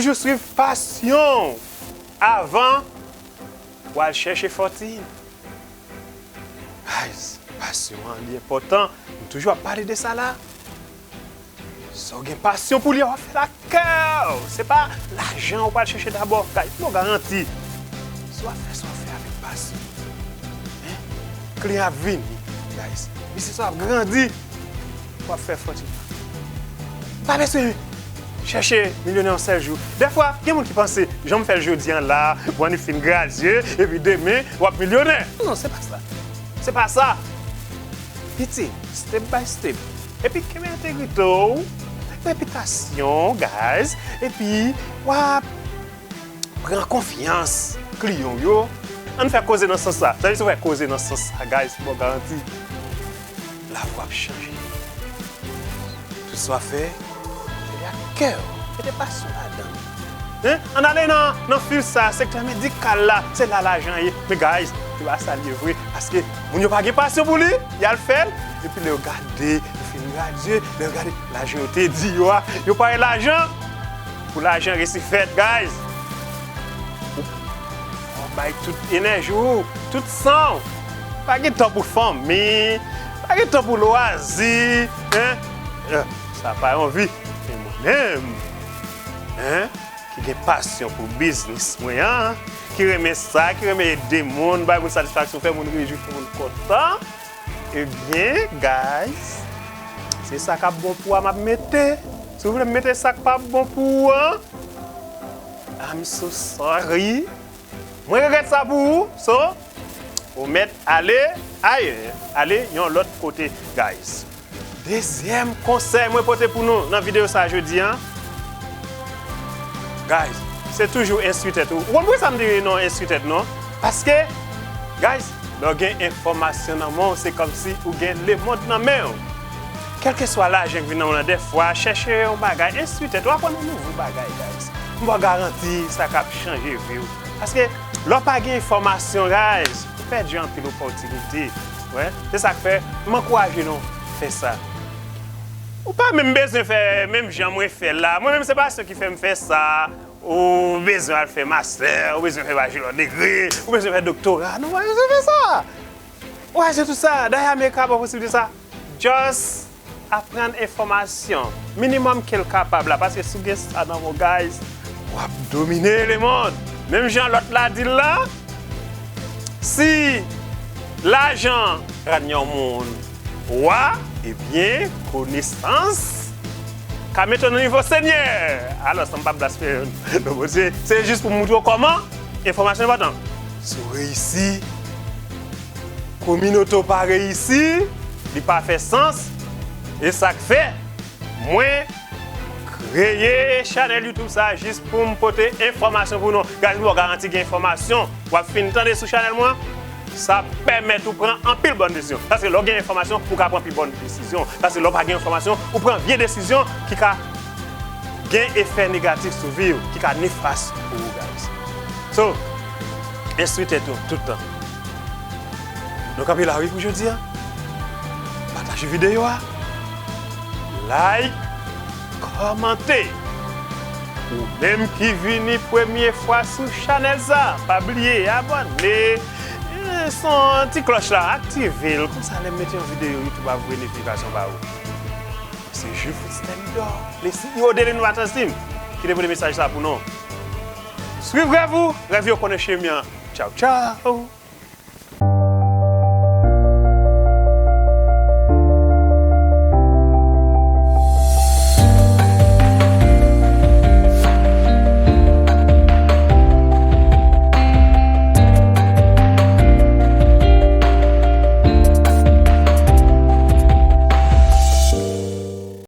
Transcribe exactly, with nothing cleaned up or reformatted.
Toujou swiv pasyon w avan w al chèche fòtin. Guys, pasyon an li enpòtan. M toujou ap pale de sa la. Sa w gen pasyon pou li a, w ap fè l ak kè w. Se pa lajan ou pral chèche dabò. Guys, m ba w garanti. Si w ap fè sa w ap fè avèk pasyon, en, kliyan ap vini, guys. Biznis ou ap grandi. W ap fè fòtin. Pa bezwen chèche milyonè yon sèl jou. Dèfwa, gen moun ki panse, jan m fè l jodi a la, w annik fin gradye, epi demen, w ap milyonè. Non, se pa sa. Se pa sa. Piti, step by step. Epi kenbe entegrite w, repitasyon, guys. Epi, w ap pran konfyans kliyan w yo. Ann fè koze nan sans sa. Sa vle di si w fè koze nan sans sa, guys, m ba w garanti, lavi w ap chanje. Tout sa w ap fè, fè li ak kè w. Mete pasyon ladan l. Hein? Ann ale nan, nan fil sa, sektè medikal la, se la lajan ye. Men guys, se pa sa l ye vre. Paske moun yo pa gen pasyon pou li, y al fè l. Epi lè yo gade, yo fin gradye, lè yo gade, lajan yo te di yo a, yo pa wè lajan. Pou lajan resi fèt, guys, ou, ou bay tout enèji w, tout san w. Pa gen tan pou fanmi, pa gen tan pou lwazi, hein? Eh, sa pa yon vi. Men mwen menm, hein, ki gen pasyon pou biznis mwen an, ki renmen sa, ki renmen ede moun, bay moun satisfaksyon, fè moun rejwi, fè moun kontan, ebyen, guys, se sa k ap bon pou w a m ap mete. Si w vle m mete sa k p ap bon pou ou an, I'm so sorry. Mwen regrèt sa pou ou. So, ou mèt ale ayè, ale yon lòt kote, guys. Dezyèm konsèy mwen pote pou nou nan videyo sa jodi a. Guys, se toujou enstwi tèt ou. Ou konn poukisa m di non enstwi tèt non? Paske, guys, lè w gen enfòmasyon nan men w, se kòmsi ou gen lemonn nan men w. Kèlkeswa lajan ki vin nan men w lan, dèfwa, chèche yon bagay, enstwi tèt ou, aprann yon nouvo bagay, guys. M ba w garanti, sa k ap chanje vi w. Paske, lè w pa gen enfòmasyon, guys, ou pèdi anpil opòtinite. Wè, se sa k fè, m ankouraje nou fè sa. Ou pa menm bezwen fè menm jan mwen fè la. Mwen menm, se pasyon ki fè m fè sa. Ou bezwen al fè mastè, ou bezwen fè bachelò degre, ou bezwen fè doktora. Nou pa bezwen fè sa. Ou pa bezwen tout sa. Dayè, Amerika ba w posiblite sa. Just aprann enfòmasyon. Minimòm ke l kapab la. Paske si w gen sa nan men w, guys, w ap domine lemonn. Menm jan lòt la di l la, si lajan rann yon moun wa, ebyen, konesans ka mete w nan nivo Senyè. Alò, sa m pa blasfeme non Bondye. Se jis pou m montre w kòman enfòmasyon enpòtan. Si w reyisi, kominote w pa reyisi, li pa fè sans. E sa k fè mwen kreye chanèl YouTube sa jis pou m pote enfòmasyon pou nou. Guys, m ba w garanti gen enfòmasyon w ap fin tande sou chanèl mwen. Sa pèmèt ou pran anpil bòn desizyon. Paske lè w gen enfòmasyon, ou ka pran pi bòn desizyon. Paske lè w pa gen enfòmasyon, ou pran vye desizyon ki ka gen efè negatif sou vi w, ki ka nefas pou ou, guys. So, enstwi tèt ou tout tan. Nou kanpe la wi pou jodi a. Pataje videyo a. Like, kòmante. Ou menm ki vini premye fwa sou chanèl sa, pa bliye abòne. Eh, son ti klòch la, aktive l. Konsa lè m mete yon videyo, YouTube ap voye notifikasyon ba ou. Se Jules Fritz Thermidor, le CEO de Linovateur Team, ki te pote mesaj sa pou nou. Swiv rèv ou, rèv yo konnen chemen an. Tchaw, tchaw!